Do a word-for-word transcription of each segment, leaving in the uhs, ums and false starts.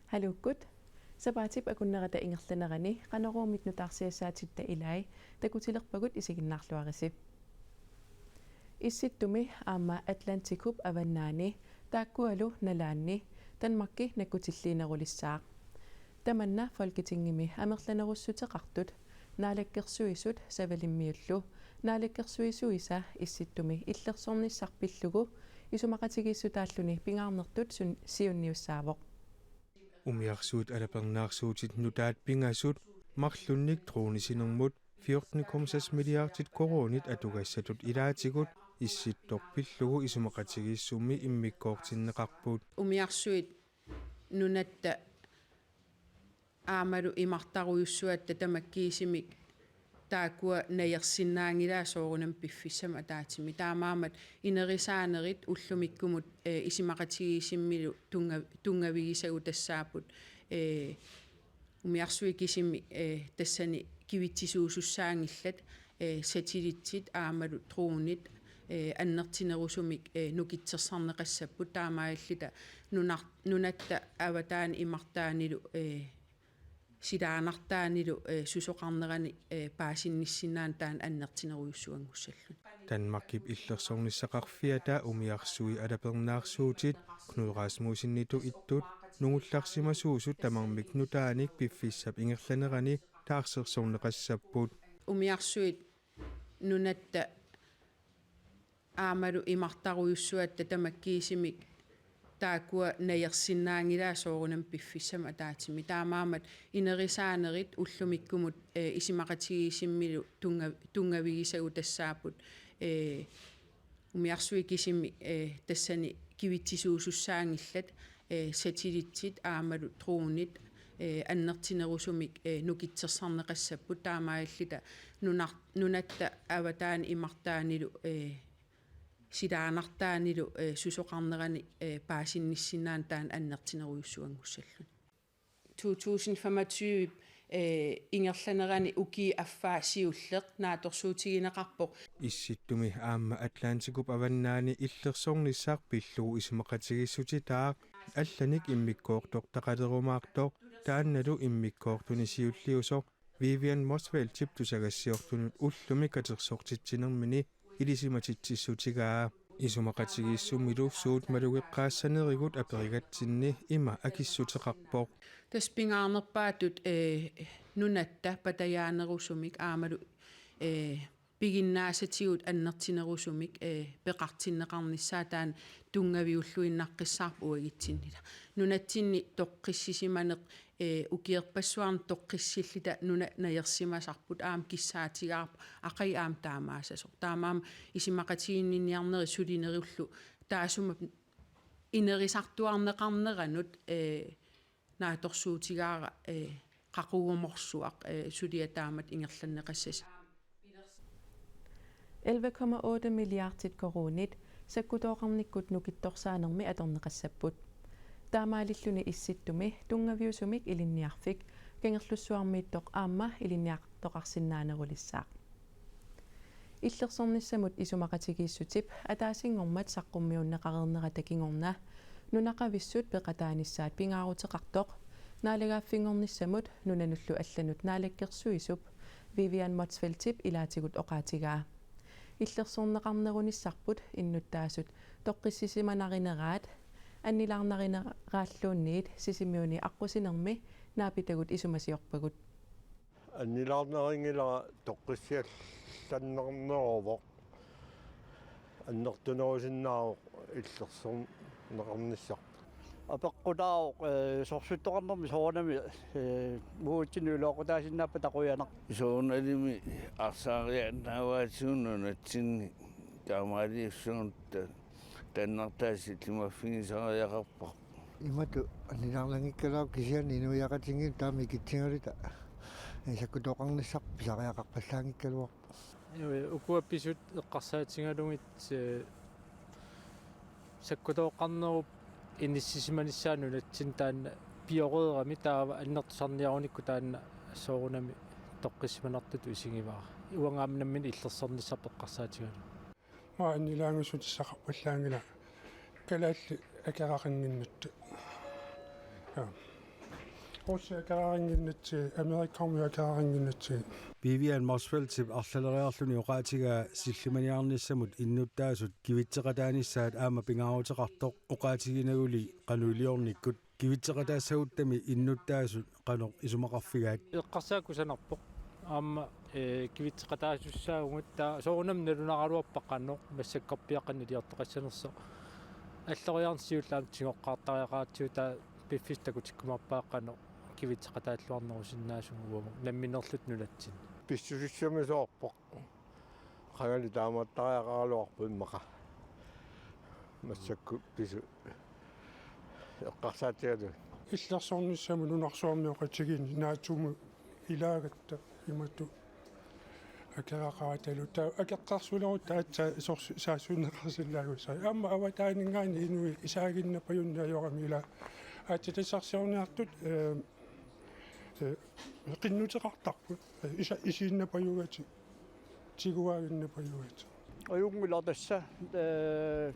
Haluukkut. Sapaatip akunnerata ingerlanerani Qanoruumit nutaarsiassaatitta ilai takutilerpagut isiginnaarluarisi. Issittumi aamma Atlantikup avannaani taakkualu nalaanni Danmarki nakkutilliinerulissaaq. Tamanna Folketingimi amerlanerussuteqartut naalakkersuisut Savalimmiullu naalakkersuisuisa Issittumi illersornissaq pillugu isumaqatigiissutaalluni pingaarnertut sun-, siunniussaavoq. Umiarsuit alapernaarsuutit nutaat pingasut marlunnik dronesinermut fjorten komma seks milliardit koruunit atugassatut ilaatigut Issittoq pillugu isumaqatigiissummi immikkoortinneqarput. Umiarsuit nunatta aammalu imartarujussuatta tamakkiisumik taakkua najersinnaanngilaat soorunami piffissami ataatsimi. Taamaammat inerisaanerit ullumikkumut, eh, isumaqatigiissummilu tunnga-, tunngavigisagut tassaapput, eh, umiarsuit kisimik, eh, tassani kivitsisuusussaanngillat, eh, satellitsit aammalu dronit, eh, annertunerusumik, eh, nukittorsarneqassapput taamaalilluta nunar-, nunatta avataani imartaanilu, eh, silaannartaanilu, eh, susoqarnerani, eh, paasinnissinnaaneq taanna annertunerujussuanngussalluni. Danmarkip illersornissaqarfiata umiarsuit alapernaarsuutit Knud Rasmussenitut ittut nungullarsimasuusut tamarmik nutaanik piffissap ingerlanerani taarsersorneqassapput. Umiarsuit nunatta aammalu imartarujussuatta tamakkiisumik taakkua najersinnaanngilaat soorunami piffissami ataatsimi. Taamaammat inerisaanerit ullumikkumut, eh, isumaqatigiissummilu tunnga-, tunngavigisagut tassaapput, eh, umiarsuit kisimik, eh, tassani kivitsisuusussaanngillat, eh, satellitsit aammalu dronit, eh, annertunerusumik, eh, nukittorsarneqassapput taamaalilluta nunar-, nunatta avataani imartaanilu, eh, silaannartaanilu, eh, susoqarnerani, eh, paasinnissinnaaneq taanna annertunerujussuanngussalluni. To tusind femogtyve, eh, ingerlanerani ukiup affaa siulleq naatsorsuutigineqarpoq. Issittumi aamma Atlantikup avannaani illersornissaq pillugu isumaqatigiissutitaaq allanik immikkoortortaqalerumaartoq taannalu immikkoortuni siulliusoq Vivian Motzfeldtip tusagassiortunut ullumi katersortitsinermini ilisimatitsissutigaa. Isumaqatigiissummilu suut malugeqqaassanerigut aperigatsinni ima akissuteqarpoq. Tassa pingaarnerpaatut, eh, nunatta patajaanerusumik aammalu, eh, piginnaasatigut annertunerusumik, eh, peqartinneqarnissaa taanna tunngaviulluinnaqqissaarpoq uagutsinnila. Nunatsinni toqqissisimaneq, eh, ukiorpassuarni toqqissilluta nuna najersimasarput aamma kissaatigaarput aqagu aamma taamaassasoq. Taamaammat isumaqatiginninniarnerit sulinerullu taassuma inerisartuarneqarneranut, eh, naatsorsuutigaara, eh, qaqugumorsuaq, eh, suliaq taamatut ingerlanneqassasut. Elleve komma otte milliardit koruunit sakkutooqarnikkut nukittorsaanermi atorneqassapput. Taamaalilluni Issittumi tunngaviusumik ilinniarfik Kangerlussuarmiittoq aamma ilinniartoqarsinnaanerulissaaq. Illersornissamut isumaqatigiissutip ataasinngormat saqqummiunneqareernerata kingorna nunaqavissut peqataanissaat pingaaruteqartoq naalagaaffinngornissamut nunanullu allanut naalakkersuisup Vivian Motzfeldtip ilaatigut oqaatigaa. Illersorneqarnerunissarput innuttaasut toqqissisimanarinerat annilaarnarineraalluunniit Sisimiuni aqqusinermi naapitagut isumasiorpagut. Annilaarnarinngilara toqqissiallannarneruvoq. Annertunerusinnaavoq illersorneqarnissarput. Apeqqutaavoq, eh, sorsuttoqarnermi soorunami, eh, uagutsinnut iluaqutaasinnaappata qujanaq. Soorunalimi arsaariaannaavaatigut nunatsinni taamaaliussagutta tannartaa sillimaffigisariaqarparput. Imatut annilaarnanngikkaluarpoq kisianni inuiaqatigiit taama ikitsigaluta sakkutooqarnissaq pisariaqarpallaanngikkaluarpoq. Ee, ukua pisut eqqarsaatigalugit, ee, sakkutooqarnerup inissisimanissaa nunatsinni taanna pioreerami taava annertusarniarunikkut taanna soorunami toqqissisimanartutut isigivara. Uanga aamma nammineq illersornissarput eqqarsaatigalugu. Maa annilaangassutissaqarpallaanngilaq kalaallit akeraqannginnatta. Ja. Russia akeraqannginnatsigit, Amerikkarmiut akeraqannginnatsigit. Vivian Motzfeldtip arlaleriarluni oqaatigaa sillimaniarnissamut innuttaasut kivitseqataanissaat aamma pingaaruteqartoq oqaatiginaguli qanoq iliornikkut. Kivitseqataassaguttami innuttaasut qanoq isumaqarfigaat? Eqqarsaat kusanarpoq. Aamma, ee, kivitseqataasussaavugut, taava soorunami nalunaraluarpat qanoq massakkorpiaq qanoq iliortoqassanersoq. Alloriarneq siullermik tigoqqaartariaqaratsigu, taava piffissaq takutikkumaarpaat qanoq kivitseqataalluarnerusinnaasugut uagut nammineerluta nunatsinni. Pissusissamisoorpoq. Qangali taamaattariaqaraluarpoq immaqa. Massakkut pisut eqqarsaatigalugit. Illersornissamut nunarsuarmioqatigiinni naatsumut ilaagatta imatut akeraqaratalu. Taava akeqqarsulerutta aatsaat soorlu saassunneqarsillaagussaaq. Aamma avataaninngaanniit inuit isaaginnapajunnik ajorami, ilaa aatsitassarsiorniartut, ee, ee, qinnuteqartarput. Ee, isa-, isiinnapajugatik. Tiguaaginnapajugaat. Ajunngilaq tassa, ee,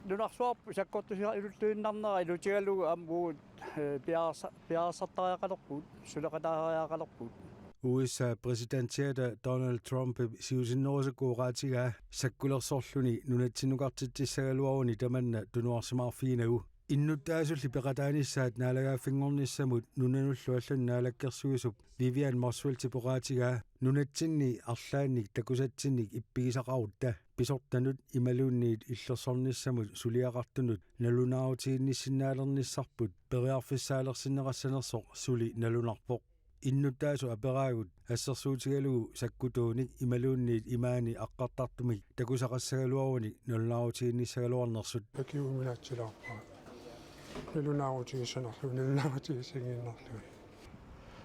nunarsuarput sakkortusiaq ilulluinnarnera ilutigalugu aamma uagut, ee, piareersa-, piareersartariaqalerpugut, suleqataariaqalerpugut. U S A præsidentiata Donald Trumpip siusinnerusukkut oqaatigaa sakkulersorluni nunatsinnukartitsissagaluaruni tamanna tunuarsimaarfiginagu. Innuttaasulli peqataanissaat naalagaaffinngornissamut nunanullu allani naalakkersuisup Vivian Motzfeldtip oqaatigaa nunatsinni arlaannik takusatsinnik ippigisaqarutta pisortanut imaluunniit illersornissamut suliaqartunut nalunaarutiginnissinnaalernissarput periarfissaalersinneqassanersoq suli nalunarpoq. Innuttaasut aperaagut assersuutigalugu sakkutuunik imaluunniit imaani aqqartartumik takusaqassagaluarunik nalunaarutiginnissagaluarnersut. Akiuminaatsilaarpara. Nalunaarutigissanerlugu, nalunaarutigissanngikkaluarlugu.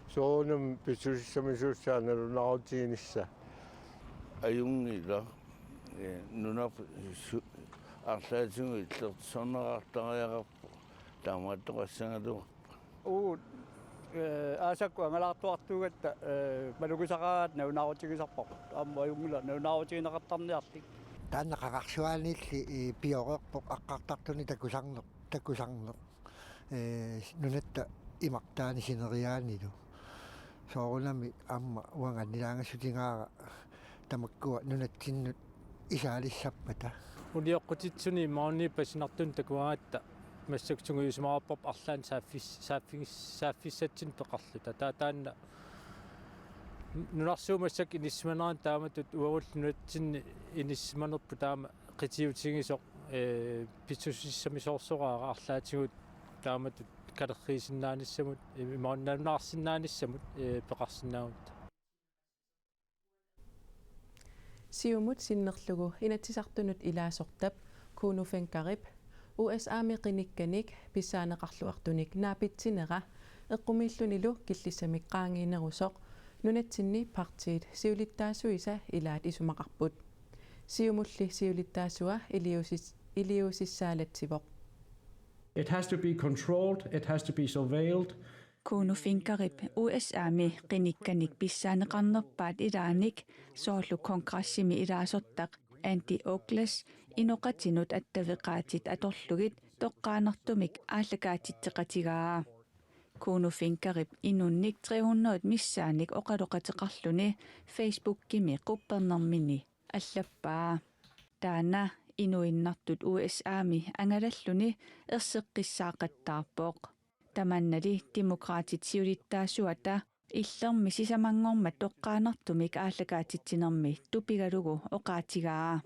Soorunami pissusissamisuussaaq nalunaarutiginissaa. Ajunngilaq, ee, nunarput su-, arlaatigut illersorneqartariaqarpoq, taamaattoqassagaluarpoq. Uagut, ee, aasakkut angalaartuartuugatta, ee, malugisaqaraangat nalunaarutigisarparput. Aamma ajunngilaq nalunaarutigineqartarniarlik. Taanna qaqarsuaaniilli, ee, pioreerpoq aqqartartunik takusarneq, takusarneq. Ee, nunatta imartaani sineriaanilu. Soorunami aamma uanga annilaangassutigaara tamakkua nunatsinnut isaalissappata. Unioqqutitsisuni maani pasinartun takugatta massakkut sungiusimaarparput arlaannik saaffis-, saaffigis-, saaffissatsinnut peqarluta. Taava taanna nunarsuup massakkut inissisimanerani taamatut uagullu nunatsinni inissisimanerput taama qitiutigisoq, ee, pissusissamisoorsoraara arlaatigut taamatut kalerriisinnaanissamut, ee, imaluunniit nalunaarsinnaanissamut, ee, peqarsinnaagutta. Siumut sinnerlugu Inatsisartunut ilaasortap Kuno Fenckeriup U S A-mi qinikkanik pissaaneqarluartunik naapitsinera eqqumiillunilu killissamik qaangiinerusoq nunatsinni partiit siulittaasuisa ilaat isumaqarput. Siumulli siulittaasua iliuusis-, iliuusissaalatsivoq. It has to be controlled, it has to be surveilled. Kuno Fenckeriup U S A-mi qinikkanik pissaaneqarnerpaat ilaanik soorlu kongressimi ilaasortaq Andy Oakleys inoqatinut attaveqaatit atorlugit toqqaannartumik aallakaatitseqatigaa. Kuno Fenckeriup inunnik tre hundrede missaannik oqaloqateqarluni Facebookimi quppernermini allappaa. Taanna inuinnartut U S A-mi angalalluni erseqqissaaqattaarpoq. Tamannali Demokraatit siulittaasuata illermi sisamanngormat toqqaannartumik aallakaatitsinermi tupigalugu oqaatigaa.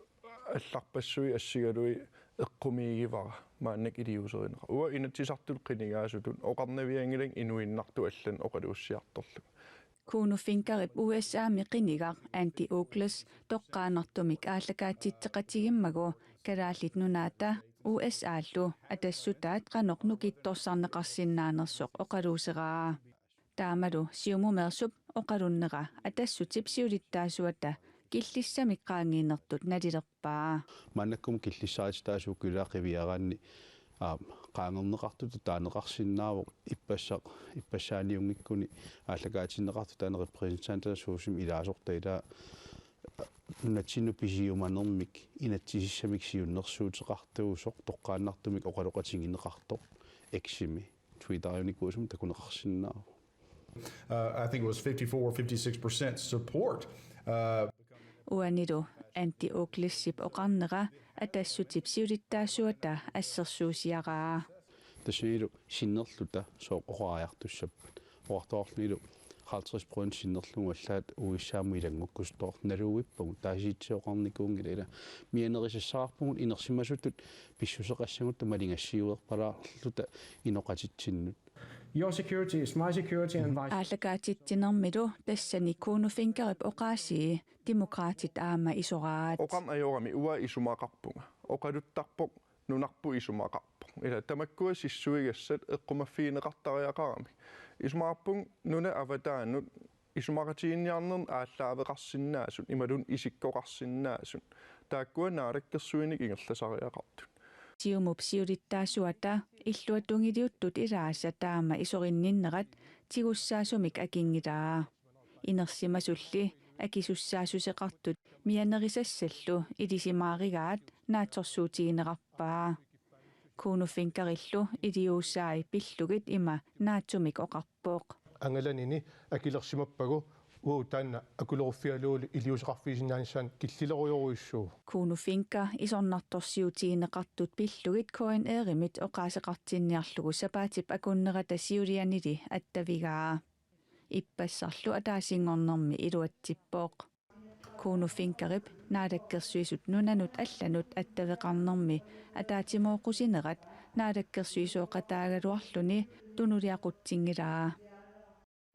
Allarpassuit assigalugit eqqumiigivara maannakkut iliuuserineqarpoq. Uanga Inatsisartut qinigaasutut oqarnavianngilanga inuinnartut allanut oqaluussiartorlugu. Kuno Fenckeriup U S A-mi qinigaq Andy Oakleys toqqaannartumik aallakaatitseqatigimmagu Kalaallit Nunaata U S A-llu Atassutaat qanoq nukittorsarneqarsinnaanersoq oqaluuseraa. Taamalu Siumumeersup oqalunnera Atassutip siulittaasuata killissamik qaangiinertut nalilerpaa. Maannakkumut killissarititaasukkut ilaa qiviaraanni, aa, qaangerneqartutut taaneqarsinnaavoq ippassaq, ippassaaniunngikkuni aallakaatinneqartut taanna repræsentantersuussumi ilaasortat ilaa Nunatsinnut pisiumanermik inatsisissamik siunnersuuteqartuusoq toqqaannartumik oqaloqatigineqartoq X-imi Twitterinikuusumik takuneqarsinnaavoq. Uh, I think it was fifty-four, fifty-six percent support. Uh, Uanilu Andy Oakleyp oqarnera Atassutip siulittaasuata assersuusiaraa. Tassanilu sinnerluta sooq oqariartussappat. Oqartoqarlunilu halvtreds procent sinnerlugu allaat U S A-mut ilanngukkusoq naluuippagut taasiitsioqarnikuunngilaq ila mianerisassaqarpugut inersimasutut pissuseqassagutta maligassiuerpalaarluta inoqatitsinnut. Your security is my security and vice. Aallakaatitsinermilu tassani Kuno Finkerip oqaasii Demokraatit aamma isoraat. Oqarneq ajorami uanga isumaqarpunga. Oqaluttarpoq nunarput isumaqarpoq. Ila tamakkua sissuigassat eqqumaffigineqartariaqarami. Isumaqarpunga nunat avataanut isumaqatigiinniarnermi aallaaveqarsinnaasut imaluunniit isikkoqarsinnaasut. Taakkua naalakkersuinik ingerlasariaqartut. Siumup siulittaasuata illuatungiliuttut ilaasa taama isorinninnerat tigussaasumik akinngilaa. Inersimasulli akisussaassuseqartut mianerisassallu ilisimaarigaat naatsorsuutigineqarpaa. Kuno Finkerillu iliuusai pillugit ima naatsumik oqarpoq. Angalanini akilersimappagu uagut taanna akuleruffigalugulu iliuuseqarfigisinnaanissaanut killilerujorujussuuvoq. Kuno Finke isornartorsiutigineqartut pillugit K N R-imit oqaaseqartinniarlugu sapaatip akunnerata siulianili attavigaa. Ippassarlu ataasinngornermi iluatsippoq. Kuno Finkerip Naalakkersuisut nunanut allanut attaveqarnermi ataatsimooqqusinerat naalakkersuisooqataagaluarluni tunuliaqutsinngilaa.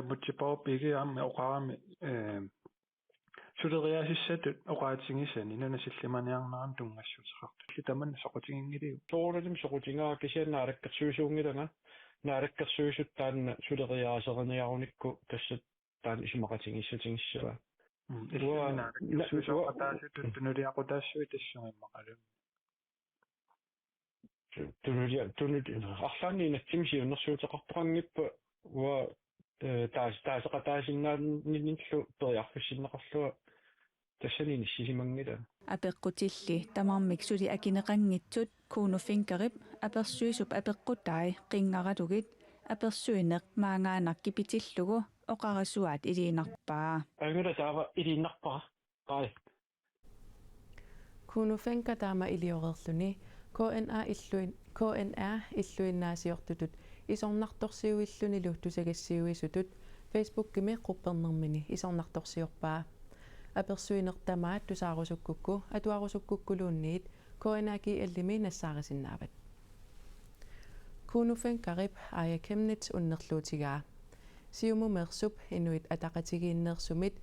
Mutsipaupigi aamma oqarami, eh, suleriaassatut oqaatigisani nuna sillimaniarnerani tunngassuteqartut. Tamanna soqutiginngiliuk? Soorunami soqutigaara kisianni naalakkersuisuunngilanga, naalakkersuisut taanna suleriaaseriniarunikku tassa taanna isumaqatigiissutigissavaa. Mm, uanga, illit naalakkersuisooqataasutut tunuliaqutaassuit tassunga immaqalu. Tunulia-, tunut-, arlaanni inatsimmi siunnersuuteqartoqanngippat uanga, eh, taas-, taaseqataasinnaanillu periarfissinneqarlunga tassani inissisimanngilanga. Apeqqutilli tamarmik suli akineqanngitsut Kuno Finkerip apersuisup apeqqutai qinngaralugit apersuineq maangaannaq kipitillugu oqarasuaat iliinnarpaa. Angula taava iliinnarpara. Qai. Kuno Finke taama ilioreerluni K N A illuin-, K N A illuinnaasiortutut isornartorsiuillunilu tusagassiuisutut Facebookimi quppernermini isornartorsiorpaa. Apersuineq tamaat tusaarusukkukku atuarusukkukkuluunniit K N A G L-imi nassaarisinnaavat. Kuno Finkerip Aaja Chemnitz unnerluutigaa. Siumumeersup Inuit Ataqatigiinneersumit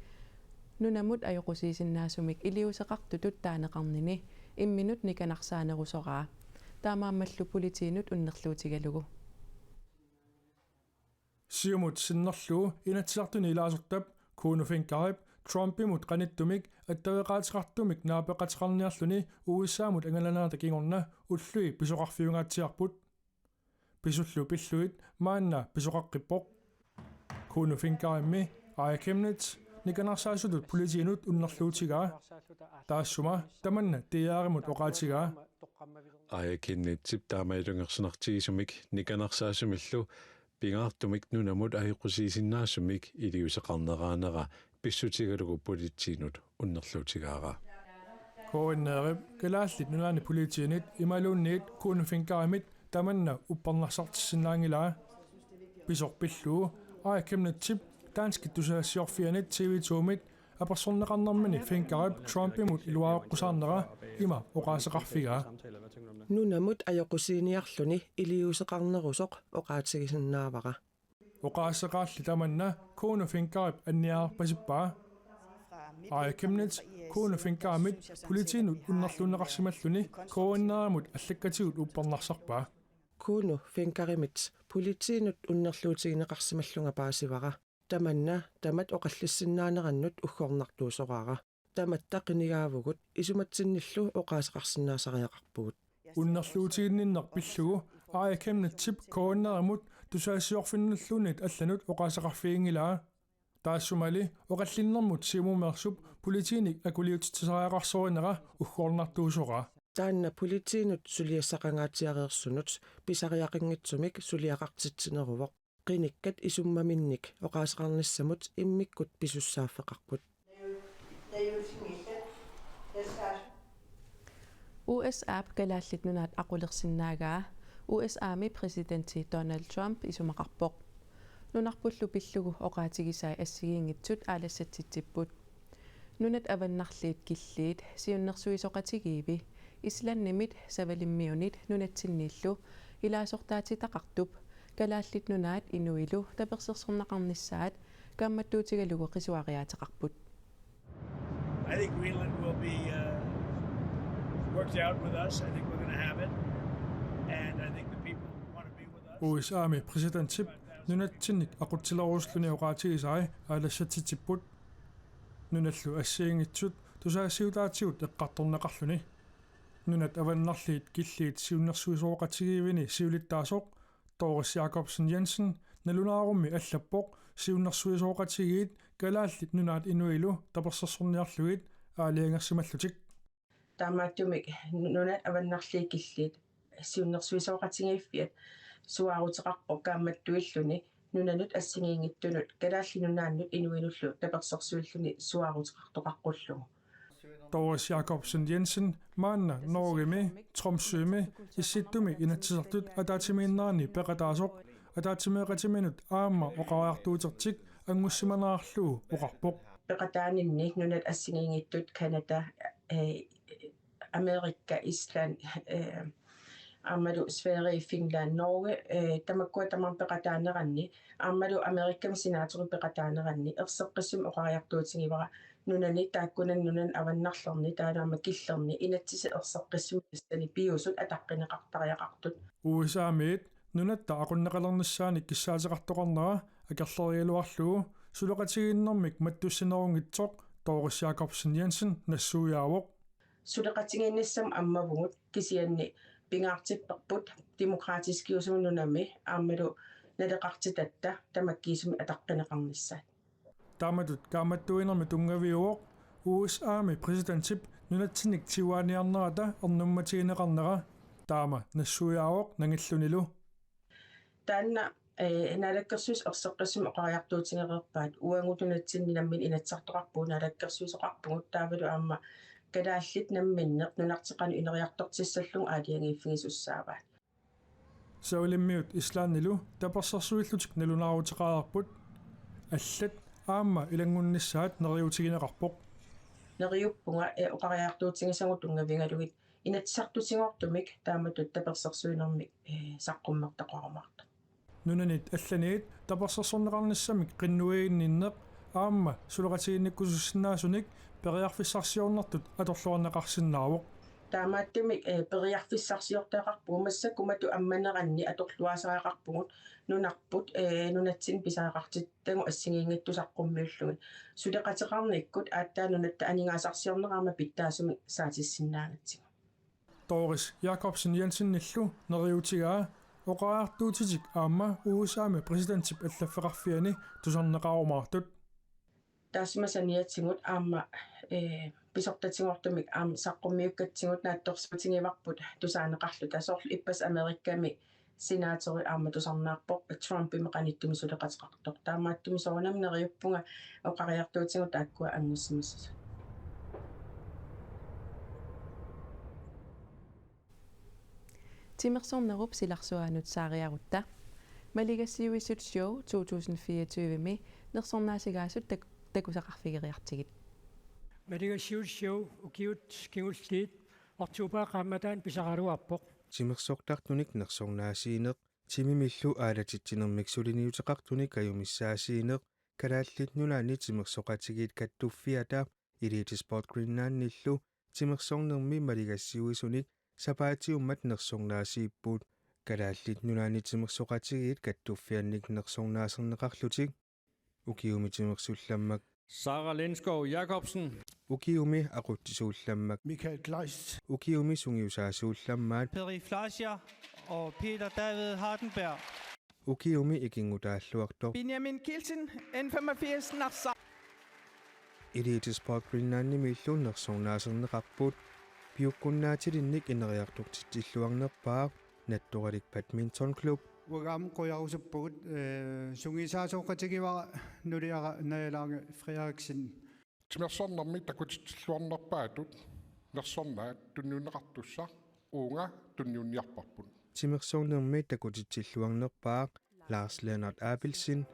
nunamut ajoqusiisinnaasumik iliuuseqartutut taaneqarnini imminut nikanarsaanerusoraa. Taamaammallu politiinut unnerluutigalugu. Siumut sinnerlugu Inatsisartuni ilaasortap Kuno Finkerip Trumpimut qanittumik attaveqaateqartumik naapeqateqarniarluni U S A-mut angalanerata kingorna ullui pisoqarfiungaatsiarput. Pisullu pillugit maanna pisoqaqqippoq. Kuno Finkerimmi Aaja Chemnitz nikanarsaasutut politiinut unnerluutigaa. Taassuma tamanna D R-imut oqaatigaa. Aaja Chemnitzip taama ilungersunartigisumik nikanarsaasumillu pingaartumik nunamut ajoqusiisinnaasumik iliuuseqarneraanera pissutigalugu politiinut unnerluutigaara. K N R-ip Kalaallit Nunaanni Politiinit imaluunniit Kuno Finkerimit tamanna uppernarsartissinnaanngilaa. Pisoq pillugu Aaja Chemnitzip danskit tusagassiorfianit T V to-mit apersorneqarnermini Finkerip Trumpimut iluareqqusaarnera ima oqaaseqarfigaa. Nunamut ajoqusiiniarluni iliuuseqarnerusoq oqaatigisinnaavara. Oqaaseqaalli tamanna Kuno Finkerip anniaarpasippaa. Aaja Chemnitz Kuno Finkerimit politiinut unnerluunneqarsimalluni K N R-imut allakkatigut uppernarsarpaa. Kuno Finkerimit politiinut unnerluutigineqarsimallunga paasivara. Tamanna tamat oqallissinnaanerannut uggornartuusoraara. Tamatta qinigaavugut isumatsinnillu oqaaseqarsinnaasariaqarpugut. Unnerluutiginninneq pillugu Aaja Chemnitzip K N R-imut tusagassiorfinnulluunniit allanut oqaaseqarfiginngilaa. Taassumali oqallinnermut Siumumeersup politiinik akuliutitsisariaqarsorinera uggoornartuusoraa. Taanna politiinut suliassaqangaatsiareersunut pisariaqanngitsumik suliaqartitsineruvoq. Qinikkat isummaminnik oqaaseqarnissamut immikkut pisussaaffeqarput. U S A-p Kalaallit Nunaat aqulersinnaagaa U S A-mi præsidenti Donald Trump isumaqarpoq. Nunarpullu pillugu oqaatigisai assigiinngitsut aalassatsitsipput. Nunat Avannarliit Killiit siunnersuisoqatigiivi Islandimit Savalimmiunit nunatsinniillu ilaasortaatitaqartup Kalaallit Nunaat Inuilu tapersersorneqarnissaat kaammattuutigalugu qisuariaateqarput. I think Greenland will be uh, worked out with us. I think we're going to have it. And I think the people want to be with us. U S A-mi præsidentip nunatsinnik aqutsilerusulluni oqaatigisai aalassatsitsipput. Nunallu assigiinngitsut tusagassiutaatigut eqqartorneqarluni. Nunat Avannarliit Killiit siunnersuisoqatigiivini siulittaasoq Doris Jakobsen Jensen nalunaarummi allappoq siunnersuisoqatigiit Kalaallit Nunaat Inuilu tapersersorniarlugit aalajangersimallutik. Taamaattumik Nunat Avannarliit Killiit siunnersuisoqatigiiffiat suaaruteqarpoq kaammattuilluni nunanut assigiinngitsunut Kalaallit Nunaannut Inuinullu tapersersuilluni suaaruteqartoqaqqullugu. Doris Jakobsen Jensen maanna Norgemi, Tromsømi, Issittumi Inatsisartut ataatsimiinnerani peqataasoq ataatsimeeqatiminut aamma oqariartuutertik angussimanerarlugu oqarpoq. Peqataaninni nunat assigiinngitsut Canada, eh, Amerika, Island, eh, aammalu Sverige, Finland, Norge, eh, tamakkua tamarmik peqataaneranni, aammalu Amerikami senaatorit peqataaneranni, erseqqissumik oqariartuutigivara nunani taakkunani nunani avannarlerni, taavalu aamma killerni, inatsisit erseqqissumik tassani piusut ataqqineqartariaqartut. U S A-miit nunatta aqunneqalernissaanik kissaateqartoqarnera akerlerigaluarlugu suleqatigiinnermik mattussinerunngitsoq Doris Jakobsen Jensen nassuiaavoq. Suleqatigiinnissamut ammavugut kisianni pingaartipparput Demokraatiskiusumi Nunami aammalu naleqartitatta tamakkiisumik ataqqineqarnissaat. Taamatut kaammattuinermi tunngaviuvoq U S A-mi præsidentip nunatsinnik tiguaaniarnerata ernummatigineqarnera, taama nassuiaavoq nangillunilu. Taanna, eh, naalakkersuisut erseqqissumik oqariartuutigereerpaat uagut nunatsinni nammineq inatsisartoqarpugut, naalakkersuisoqarpugut, taavalu aamma kalaallit namminneq nunarput qanoq ineriartortissallugu aalajangiiffigisussaavaat. Savalimmiut Islandilu tapersersuillutik nalunaaruteqareerput. Allat aamma ilanngunnissaat neriuutigineqarpoq. Neriuppunga, eh, oqariartuutigisagut tunngavigalugit Inatsisartutigoortumik taamatut tapersersuinermik, eh, saqqummertaqarumaartoq. Nunanit allaniit tapersersorneqarnissamik qinnuiginninneq aamma suleqatigiinnikkusussinnaasunik periarfissarsiornertut atorluarneqarsinnaavoq. Taamaattumik, eh, periarfissarsiortariaqarpugut, massakkut matuma ammaneranni atorluaasariaqarpugut nunarput, eh, nunatsinni pisariaqartittagut assigiinngitsut saqqummiullugit. Suleqateqarnikkut aatsaat nunatta aningaasarsiornera aamma pitsaasumik saatissinnaagatsigit. Doris Jakobsen Jensenillu neriuutigaa oqariartuutitik aamma U S A-mi præsidentip allaffeqarfiani tusarneqarumaartut. Taassuma saniatigut aamma, eh, pisortatigoortumik aamma saqqummiukkatsigut naatsorsuutigivarput tusaaneqarluta, soorlu ippassaq Amerikami senaatorit aamma tusarnaarpoq Trumpimut qanittumi suleqateqartoq. Taamaattumik soorunami neriuppunga oqariartuutigut taakkua angussimassasoq. Timersornerup silarsuaanut saariarutta. Maligassiuisut Show to tusind fireogtyve-mi nersornaasigaasut tak-, takusaqarfigeriartigit. Maligassiuisut Show ukiut kingulliit oktobarip qaammataani pisaraluarpoq. Timersortartunik nersornaasiineq, timimillu aalatitsinermik suliniuteqartunik ajumissaasiineq, Kalaallit Nunaanni Timersoqatigiit Kattuffiata, Elite Sport Greenlandillu timersornermi maligassiuisunik sapaatiummat nersornaasiipput. Kalaallit Nunaanni Timersoqatigiit Kattuffiannik nersornaaserneqarlutik ukiumi timersullammak Sara Lindskov Jacobsen. Ukiumi aqutsisuullammak Michael Kleist. Ukiumi sungiusaasuullammaat Peri Fleischer og Peter David Hardenberg. Ukiumi ikinngutaalluartoq. Benjamin Kielsen, N femogfirs, Narsaq. Elitesport Greenlandimiillu nersornaaserneqarput. Piukkunnaatilinnik ineriartortitsilluarnerpaaq Nattoralik Badminton Klub. Uanga aamma qujarusuppugut, eh, sungiusaasooqatigivara nuliara Naja Lange Frederiksen. Timersornermi takutitsilluarnerpaatut nersornaat tunniunneqartussaq uunga tunniunniarparput. Timersornermi takutitsilluarnerpaaq Lars Lennart Abelsen.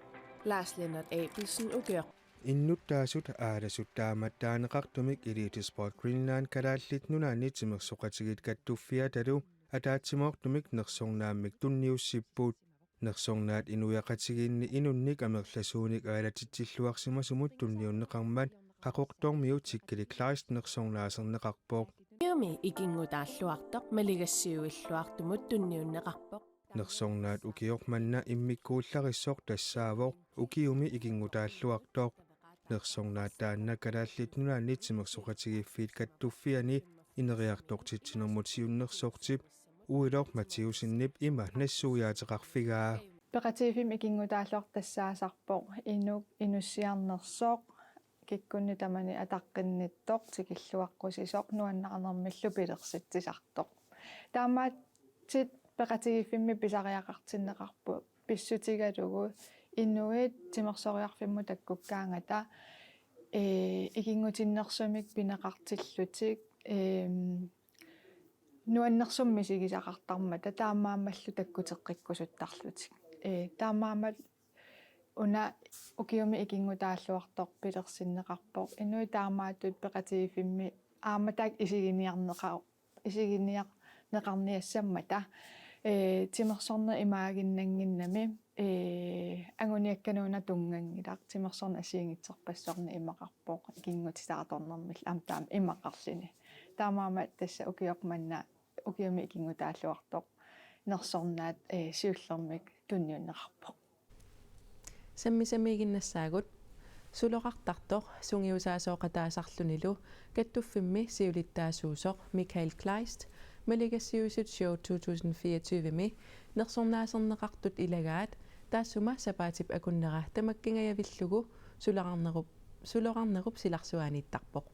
Lars Lennart Abelsen ukioq. Innuttaasut aalasut taamattaaneqartumik Elitesport Greenland Kalaallit Nunaanni Timersoqatigiit Kattuffiatalu ataatsimoortumik nersornaammik tunniussipput. Nersornaat inuiaqatigiinni inunnik amerlasuunik aalatitsilluarsimasumut tunniunneqarmat Qaqortormiut Tikkili Kleist nersornaaserneqarpoq. Ukiumi ikinngutaalluartoq maligassiuilluartumut tunniunneqarpoq. Nersornaat ukioq manna immikkuullarissoq tassaavoq ukiumi ikinngutaalluartoq. Nersornaat taanna Kalaallit Nunaanni Timersoqatigiiffiit Kattuffianni ineriartortitsinermut siunnersortip Uiloq Mathiussenip ima nassuiaateqarfigaa. Peqatigiiffimmi ikinngutaalluartoq tassaasarpoq inuk inussiarnersoq, kikkunnit tamanit ataqqinnittoq, tikilluaqqusisoq, nuannaarnermillu pilersitsisartoq. Taamaattumik peqatigiiffimmi pisariaqartinneqarpoq pissutigalugu inuit timersoriarfimmut takkukkaangata, ee, ikinngutinnersumik pineqartillutik, ee, nuannersumik misigisaqartarmata taamaammallu takkuteqqikkusuttarlutik. Ee, taamaammat una ukiumi ikinngutaalluartoq pilersinneqarpoq. Inuit taamaattut peqatigiiffimmi aamma taakku isiginiarneqa-, isiginiarneqarniassammata. Ee, timersorneq imaaginnannginnami, ee, anguniakkanuuna tunnganngilaq, timersorneq assigiinngitsorpassuarnik imaqarpoq, ikinngutitaartornermillu aamma taama imaqarluni. Taamaammat tassa ukioq manna ukiumi ikinngutaalluartoq nersornaat, ee, siullermik tunniunneqarpoq. Sammisamiiginnassaagut. Suloqartartoq sungiusaasooqataasarlunilu kattuffimmi siulittaasuusoq Michael Kleist maligassiuisut show to tusind fireogtyve-mi nersornaaserneqartut ilagaat taassuma sapaatip akunnera tamakkingajavillugu suloqarnerup, suloqarnerup silarsuaaniittarpoq.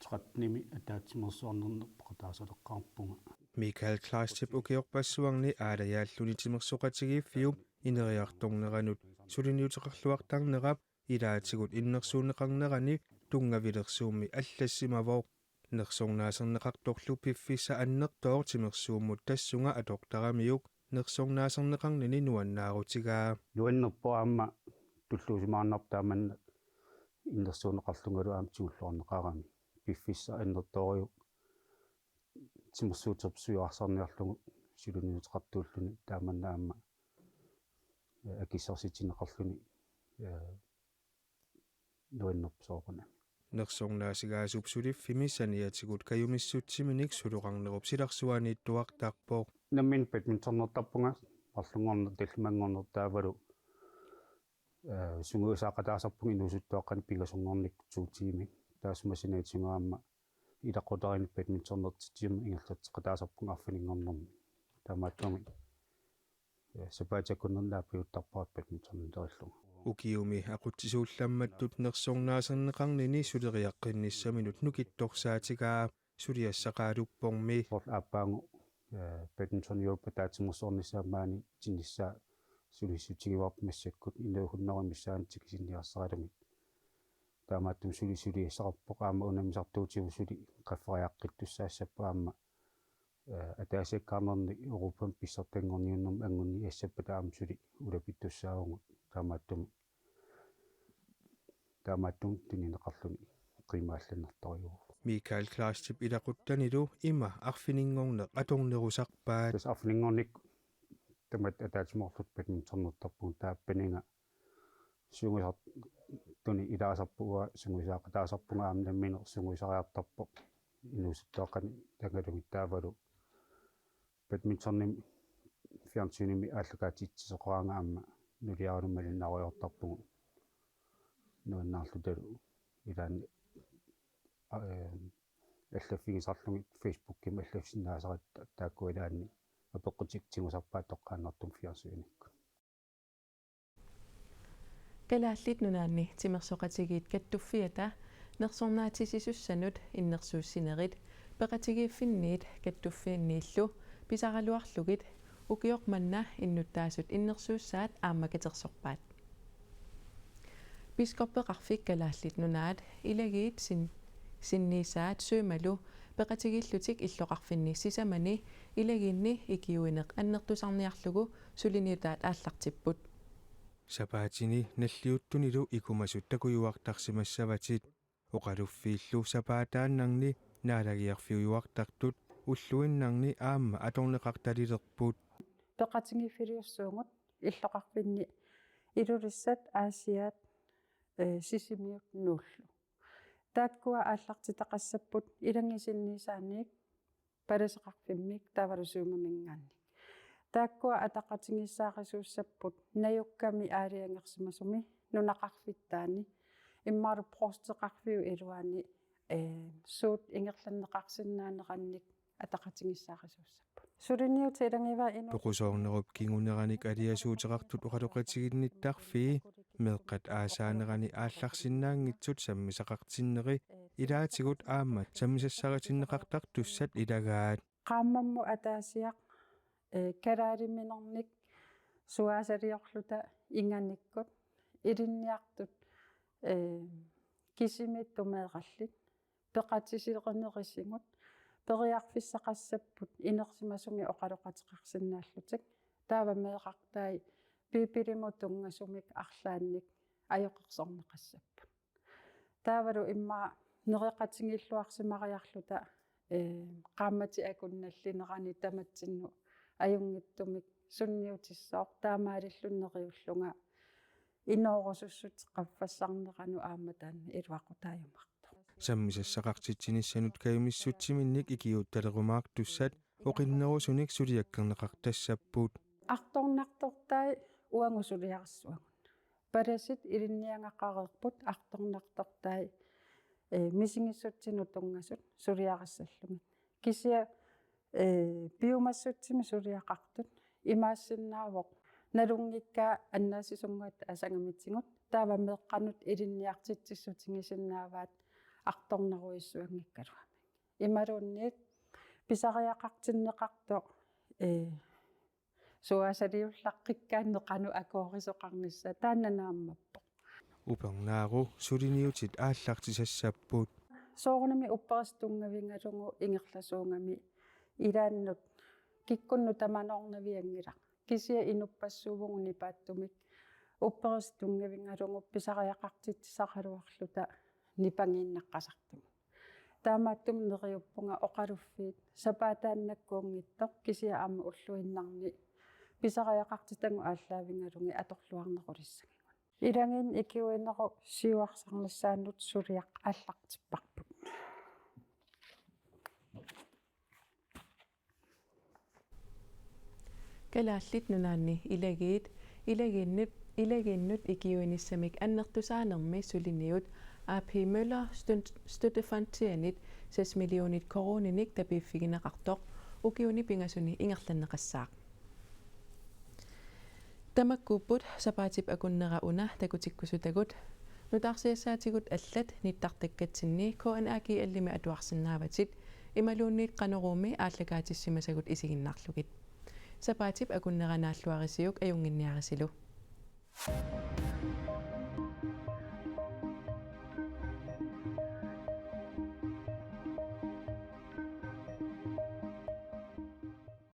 Tretten-imi ataatsimeersuarnerneq peqataasaleqqaarpunga. Michael Kleistip ukiorpassuarni aalajaalluni timersoqatigiiffiup ineriartorneranut suliniuteqarluartarnerap ilaatigut innersuunneqarnerani tunngavilersuummi allassimavoq. Nersornaaserneqartorlu piffissaq annertooq timersuummut tassunga atortaramiuk nersornaaserneqarnini nuannaarutigaa. Nuannerpoq aamma tulluusimaarnarpoq taamanna innersuunneqarlungalu aamma tigulluarneqarami. Piffissaq annertooriuk timersuuterput suliassarniarlugu suliniuteqartuulluni taamanna aamma, eh, akissarsitinneqarluni, eh, nuannerpoq soorunami. Nersornaasigaasup suliffimmi saniatigut kajumissutsiminik suloqarnerup silarsuaaniittuartarpoq. Nammineq badmintonertarpunga marlunngorneq tallimanngorneq taavalu, eh, sungiusaaqataasarpunga inuusuttuaqqanik pingasunngornikkut to tiimit. Taassuma saniatigut aamma ilaqutariinni badmintonertitsinermut ingerlatseqataasarpunga arfininngornermi. Taamaattumik, eh, sapaatip akunnerni naapiuttarpara badmintonertarlunga. Ukiumi aqutsisuullammattut nersornaaserneqarnini suleriaqqinnissaminut nukittorsaatigaa suliassaqaaluppormi. Soorlu aappaagu, eh, badminton Europe ataatsimeersuarnissaa maani tinnissaa sulissutigivarput massakkut inuit hundrede missaanni tikisinniarsaralugit. Taamaattumik suli suliassaqarpoq aamma unammisartuutigut suli qaffariaqqittussaassappat aamma, eh, ataasiakkaarnerni Europami pissartanngorniunnermi angunniassappata aamma suli ulapittussaavugut taamaattumik. Taamaattumik tunineqarluni qiimaallannertorujuuvoq. Michael Kleistip ilaquttanilu ima arfininngorneq atornerusarpaat. Tassa arfininngornikkut tamatta ataatsimoorluta badmintonertarpunga taava paniga sungiusartuni ilaasarpunga, sungiusaaqataasarpunga aamma nammineq sungiusariartarpoq inuusuttuaqqanik tagalugit taavalu badmintonimi fjernsynimi aallakaatitsisoqaraangat aamma nuliaralumi malinnaarujoortarpugut nuannaarlutalu ilaanni, eh, allaffigisarlugit Facebookimi allafsinnaasaratta taakkua ilaanni apeqqutit tigusarpaat toqqaannartumik fjernsynikkut. Kalaallit Nunaanni Timersoqatigiit Kattuffiata nersornaatisisussanut innersuussinerit peqatigiiffinniit kattuffiinniillu pisaraluarlugit ukioq manna innuttaasut innersuussaat aamma katersorpaat. Biskoppeqarfik Kalaallit Nunaat ilagiit sin-, sinniisaat Sømalu peqatigiillutik illoqarfinni sisamani ilagiinni ikiuineq annertusarniarlugu suliniutaat aallartipput. Sapaatini nalliuttunilu ikumasut takujuartarsimassavatit. Oqaluffiillu sapaataannarni naalagiarfiujuartartut ulluinnarni aamma atorneqartalilerput. Peqatigiiffiliussuugut illoqarfinni Ilulissat, Aasiaat, eh, Sisimiut, Nuullu. Taakkua aallartitaqassapput ilagiit sinniisaanniit palaseqarfimmik taavalu Sømaminngaanniit. Taakkua ataqatigiissaarisuussapput najukkami aalajangersimasumi nunaqarfittaani immaqalu provsteqarfiup iluani, eh, suut ingerlanneqarsinnaanerannik ataqatigiissaarisuussapput. Suliniutit ilagivaat inuit. Toqusoornerup kinguneranik aliasuuteqartut oqaloqatiginnittarfii meeqqat aasaanerani aallarsinnaanngitsut sammisaqartinneri ilaatigut aamma sammisassaritinneqartartussat ilagaat. Qaammammut ataasiaq, eh, kalaaliminernik suaasaliorluta inganikkut ilinniartut, eh, kisimiittut meerallit peqatiserinerisigut periarfissaqassapput inersimasumik oqaloqateqarsinnaallutik. Taava meerartai Biibilimut tunngasumik arlaannik ajoqersorneqassapput. Taavalu immaqa nereqatigiilluarsimariarluta, eh, qaammatit akunnallinerani tamatsinnut ajunngitsumik sunniutissooq, taamaalilluni neriullunga inoorusussutsit qaffassarneranut aamma taanna iluaqutaajumaartoq. Sammisassaqartitsinissanut kajumissutsiminnik ikiuuttalerumaartussat oqinnerusunik suliakkerneqartassapput. Artornartortai uagut suliarissuagut. Palasit ilinniagaqareerput artornartortai, eh, misigissutsinut tunngasut suliarissallugit. Kisianni, eh, piumassutsimi suliaqartut imaassinnaavoq nalunngikkaa annaassisunnguit asangamitigut, taava meeqqanut ilinniartitsissutigisinnaavaat artornarujussuanngikkaluamik. Imaluunniit pisariaqartinneqartoq, eh, suaasaliullaqqikkaanni qanoq akuerisoqarnissaa, taanna naammappoq. Upernaaru suliniutit aallartisassapput. Soorunami upperisaq tunngavigalugu ingerlasuugami ilaannut kikkunnut tamanoornavianngilaq. Kisianni inuppassuuvugut nipaattumik upperisaq tunngavigalugu pisariaqartitsisaraluarluta nipangiinnaqqasartugut. Taamaattumik neriuppunga oqaluffiit sapaataannakkuunngitsoq kisianni aamma ulluinnarni pisariaqartitagut aallaavigalugit atorluarnerulissagigut. Ilagiit ikiuinerup siuarsarnissaanut suliaq aallartipparput. Kalaallit Nunaanni ilagiit, ilagiinnut, ilagiinnut ikiuinissamik annertusaanermi suliniut A P Møller Støt-, Støttefondianit seks millionit koruuninik tapiiffigineqartoq ukiuni pingasuni ingerlanneqassaaq. Tamakkuupput sapaatip akunnera una takutikkusutagut. Nutaarsiassaatigut allat nittartakkatsinni K N A G L-imi atuarsinnaavatit imaluunniit Qanoroomi aallakaatissimasagut isiginnaarlugit. Sapaatip akunnera naalluarisiuk ajunnginniarisilu.